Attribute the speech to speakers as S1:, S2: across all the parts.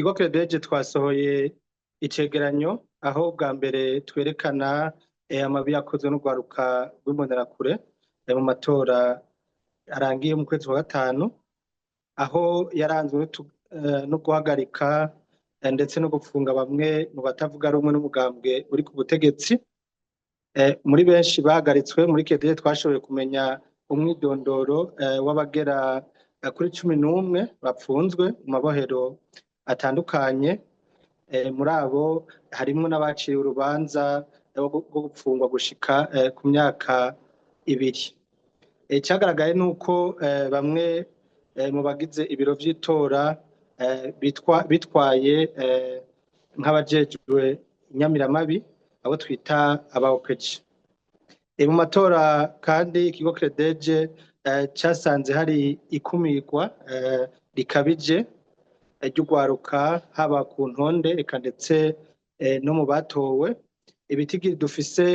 S1: Ikigo CREDEJ twasohoye icegeranyo aho bwa mbere twerekana amabi yakozwe n'urwaruka rw'Imbonerakure mu matora arangiye mu kwezi kwa gatanu, aho yaranzwe no guhagarika ndetse no gupfunga bamwe mu batavuga rumwe n'umugambwe uri ku butegetsi. Muri benshi bahagaritswe, muri CREDEJ twashoboye kumenya umwidondoro w'abagera kuri 11 bapfunzwe mu mabohero atandukanye. Muri abo harimwo n'abaciriwe urubanza rwo gupfungwa gushika ku myaka 2. Icagaragaye nuko bamwe mu bagize ibiro vy'itora bitwaye nk'abajejwe inyamiramabi, abo twita aba OPG. Mu matora kandi ikigo CREDEJ casanze hari ikumirwa rikabije ry'urwaruka, haba ku ntonde eka ndetse no mu batowe. Ibitigiri dufise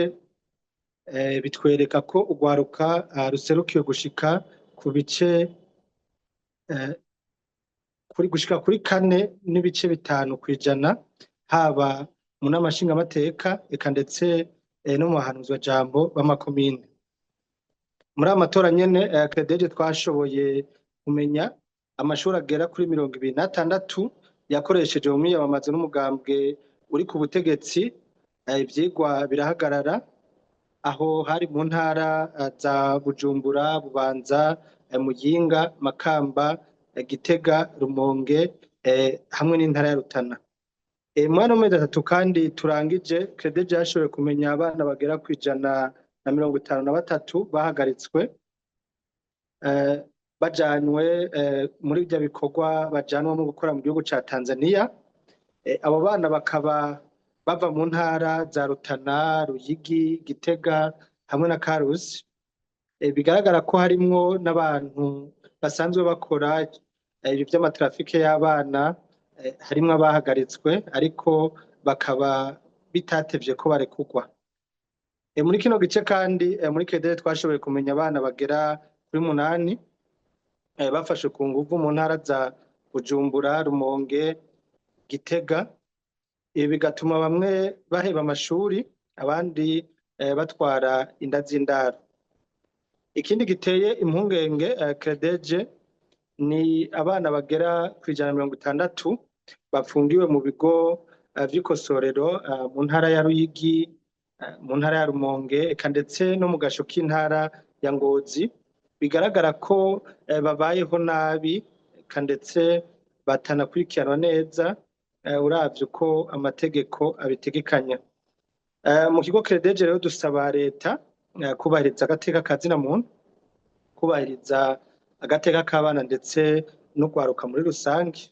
S1: bitwereka ko urwaruka ruserukiwe gushika ku bice kuri gushika kuri 4.5%, haba mu nama nshingamateka eka ndetse no mu bahanuzwajambo b'amakomine. Muri aya matora nyene, CREDEJ twashoboye kumenya amashuri agera kuri 26 yakoresheje mu myiyamamazo n'umugambwe uri ku butegetsi, ivyigwa birahagarara. Aho hari mu ntara za Bujumbura, Bubanza, Muyinga, Makamba, Gitega, Rumonge hamwe n'intara ya Rutana. Muri ano mezi 3 kandi turangije, CREDEJ yashoboye kumenya abana bagera ku 153 bahagaritswe, bajanywe muri ivyo bikorwa bajanwamwo gukora mu gihugu ca Tanzania. Abo bana bakaba bava mu ntara za Rutana, Ruyigi, Gitega hamwe na Karusi. Bigaragara ko harimwo n'abantu basanzwe bakora ibi vy'amatrafike y'abana, harimwo abahagaritswe ariko bakaba bitatevye ko barekurwa. Muri kino gice kandi, muri CREDEJ twashoboye kumenya abana bagera kuri 8 bafashwe ku nguvu mu ntara za Bujumbura, Rumonge, Gitega. Ibi bigatuma bamwe baheba amashuri, abandi batwara inda z'indaro. Ikindi giteye impungenge CREDEJ ni abana bagera ku 160 bafungiwe mu bigo vy'ikosorero mu ntara ya Ruyigi, mu ntara ya Rumonge eka ndetse no mu gasho k'intara ya Ngozi. Bigaragara ko babayeho nabi eka ndetse batanakurikiranwa neza uravye uko amategeko abitegekanya. Mu kigo CREDEJ rero dusaba leta kubahiriza agateka ka zina muntu, kubahiriza agateka k'abana ndetse n'urwaruka muri rusange.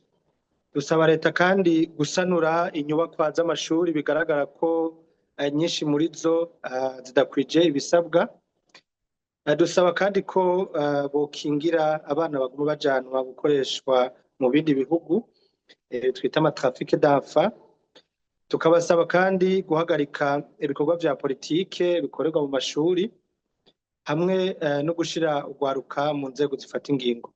S1: Dusaba leta kandi gusanura inyubakwa z'amashuri bigaragara ko nyinshi muri zo zidakwije ibisabwa. Dusaba kandi ko bokingira abana baguma bajanwa gukoreshwa mu bindi bihugu, twita amatrafic d'enfants. Tukabasaba kandi guhagarika ibikorwa vya politike bikorerwa mu mashuri hamwe no gushira urwaruka mu nzego zifata ingingo.